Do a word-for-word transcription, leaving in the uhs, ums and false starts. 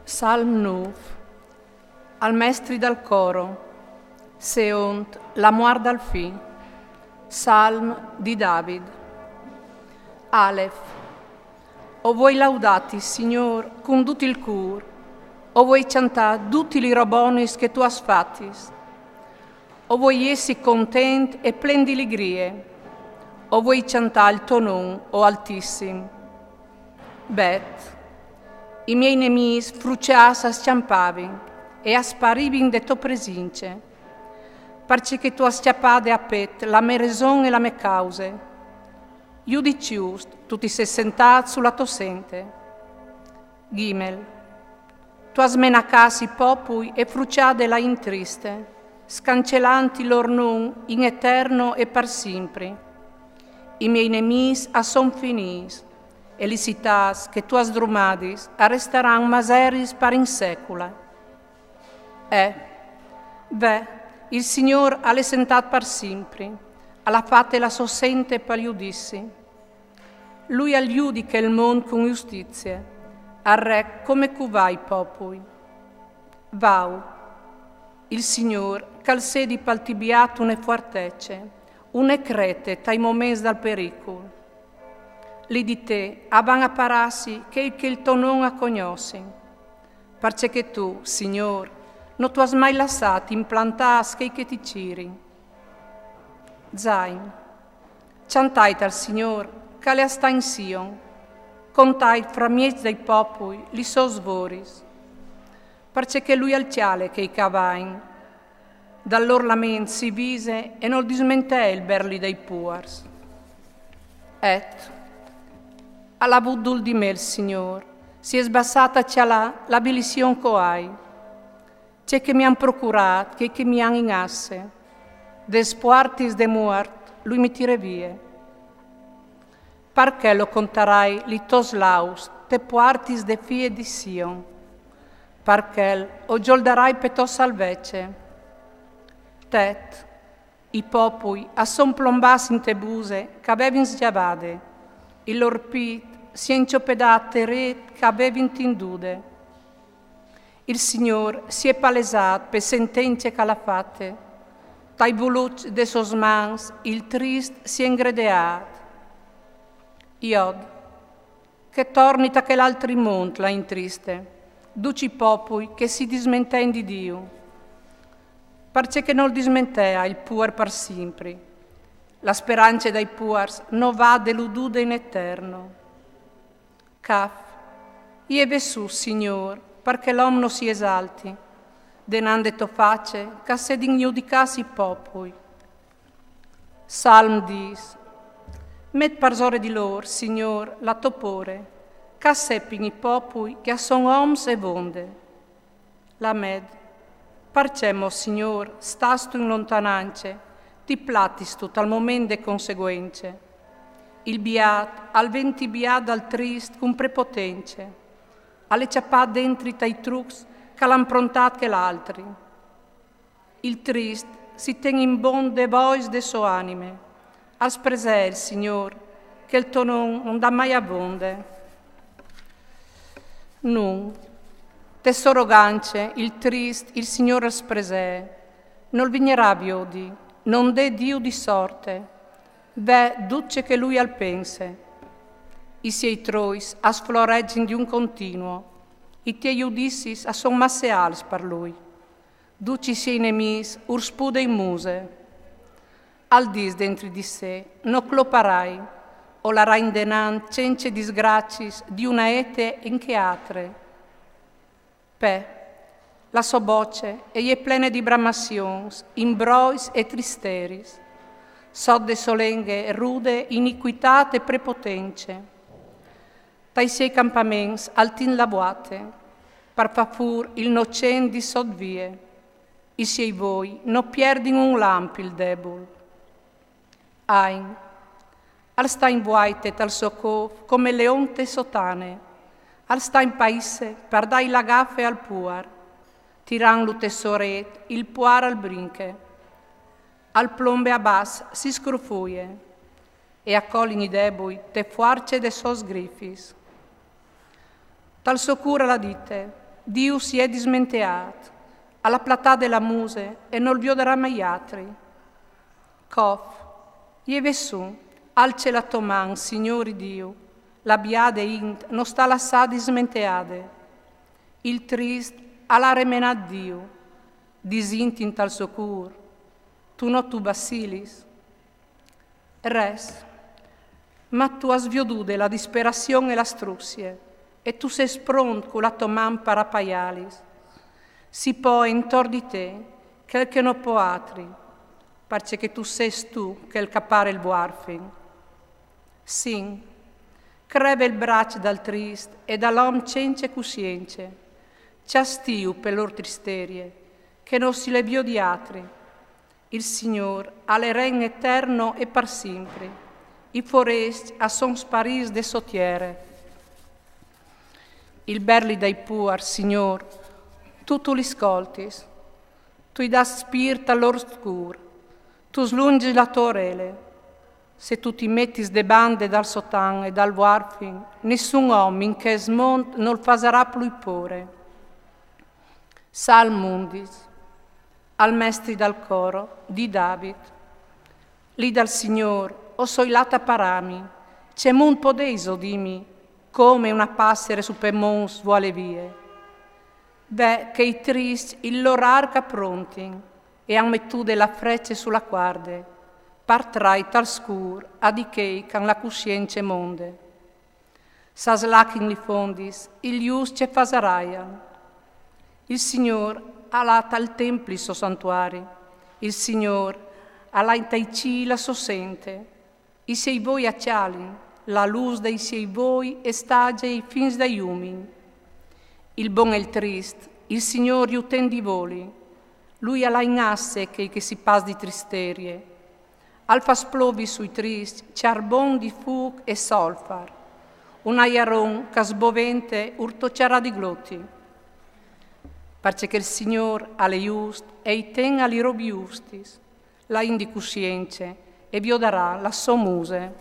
Salm nûf. Al mestri dal coro. Seont la muart dal fi. Salm di David. Alef. O vuei laudâti, Signôr, cun dut il cûr. O vuei cjantâ dutis lis robis bonis che tu âs fatis. O vuei jessi content e plen di ligrie. O vuei cjantâ il to non, o Altissim. Ved, i miei nemîs frucjâts a scjampavin e a sparivin de tô presince, parcè che tu âs cjapade a pet la mê reson e la mê cause. Judis just, tu ti sês sentât su la tô sente. Gimel. Tu âs menacât i popui e frucjade la int triste, scancelant il lôr non in eterno e par simpri. I miei nemîs a son finîts, e lis citâts che tu âs sdrumadis a restaran maseris par in secule. Eh, ve, il Signôr al è sentât par simpri, al à fate la sô sente pal judizi. Lui al judiche il mont cun justizie, al rec come cuvâ i popui. Vau, il Signôr, che al sedi pal ti biât une fuartece, une crete tai moments dal pericul. Li di te a van a parâsi chei che il to non a cognossin, parcè che tu, Signôr, no tu âs mai lassât implantâts chei che ti cirin. Zain. Cjantait al Signôr, che al è a stâ in Sion, contait framieç dai popui lis sôs svoris, parcè che lui al cjale chei che a vain. Dal lôr lament si vise e nol dismentee il berli dai puars. Et al à vût dûl di me il Signôr, si è sbassât a cjalâ la vilizion che o ai. Ce che mi àn procurât, chei che mi àn in asse, des puartis de muart, lui mi tire vie. Par chel o contarai lis tôs lauds tes puartis de fie di Sion, par chel o gjoldarai pe tô salvece. Tet, i popui a son plombâts inte buse che a vevin sgjavade, il lôr pît si è incjopadât te rêt che a vevin tindude. Il Signôr si è palesât pe sentence che al à fate, tai vuluçs des sôs mans il trist si è ingredeât. Jod, che torni ta chel altri mont la int triste, ducj i popui che si dismentein di Diu, parcè che nol dismentea il puar par simpri. La sperance dai puars no va deludude in eterno. Caf, jeve sù, Signôr, par che l'om no si esalti, denant de tô face, che a sedin judicâts i popui. Salm dîs. Met parsore di lôr, Signôr, la tô pôre, che a sepin i popui che a son oms e vonde. Lamed. Parcè mo, Signôr, stâstu in lontanance, ti platistu tal moment de conseguence? Il biât al ven tibiât dal trist cun prepotence, al è cjapât dentri tai trucs che al à improntât chel altri. Il trist si ten in bont des voios de sô anime. Al spresee il Signôr, che il to non no 'nd à mai avonde. Nun, te sô rogance, il trist, il Signôr al spresee, nol vignarà a viodi, no 'nd è Diu di sorte, ve dut ce che lui al pense. I siei trois a sfloregjin di un continuo, i tiei judizis a son masse alts par lui. Ducj i siei nemîs ur spude in muse. Al dîs dentri di se: no cloparai, o larai indenant cence disgraciis di une ete in chê altre. Pe, la sô boce e je plene di bramazions, imbrois e tristeris. Sot de sô lenghe rude inicuitât e prepotence. Tai siei campaments al tin la vuate, par fâ fûr il nocent di sot vie. I siei voi no pierdin un lamp il debul. Ain. Al sta in vuaite tal so côf come leon te sô tane. Al sta in paise par dâi la gafe al puar. Tirantlu te sô rêt, il puar al brinche. Al plombe a bas, si scrufuie. E a colin i debui te fuarce des sôs grifis. Tal so cûr al à dite: Diu si è dismenteât, al à platade la muse e nol viodarà mai atri. Cof, jeve sù, alce la tô man, Signôr Diu, la biade int no sta lassâ dismenteade. Il trist al à remenât Diu, disint intal so cûr: Tu no tu bassilis? Res. Ma tu âs viodude la disperazion e la struzie, e tu sês pront cu la tô man par apaiâlis. Si poie intor di te chel che no pò atri, parcè che tu sês tu chel ch'a pare il vuarfin. Sin, creve il braç dal trist e dal om cence cussience, cjastiju pe lôr tristerie, che no si le viodi atri. Il Signôr al è ren eterno e par simpri. I forescj a son sparîts de sô tiere. Il berli dai puars, Signôr, tu tu li scoltis. Tu i dâs spirt al lôr scûr. Tu slungis la tô orele. Se tu ti metis de bande dal sotan e dal vuarfin, nissun om in chest mont nol fasarà plui pôre. Salm undis. Al mestri dal coro, di David. Lid al Signôr, o soi lât a parâmi, cemût podêso dîmi, come una passere su pe monts vuale vie? Ve che i triscj il lôr arc a prontin e a àn metude la frece su la cuarde, par trai tal scûr a di chei ch'a àn la cussience monde. S'a slachin li fondis, i juscj ce fasaraian? Il Signôr al à tal templi il so santuari. Il Signôr al à intai cîi la sô sente. I siei voi a cjalin, la lûs dai siei voi e stagie i fins dai umin. Il bon e il trist, il Signôr ju ten di voli. Lui al à in asse chei che si pas di tristerie. Al fâs plovi sui triscj cjarbon di fûc e solfar, un aiaron ch'a sbovente ur tocjarà di gloti. Parcè che il Signôr al è just e i ten a li robi justis, l'à int di cussience e viodarà la sô muse.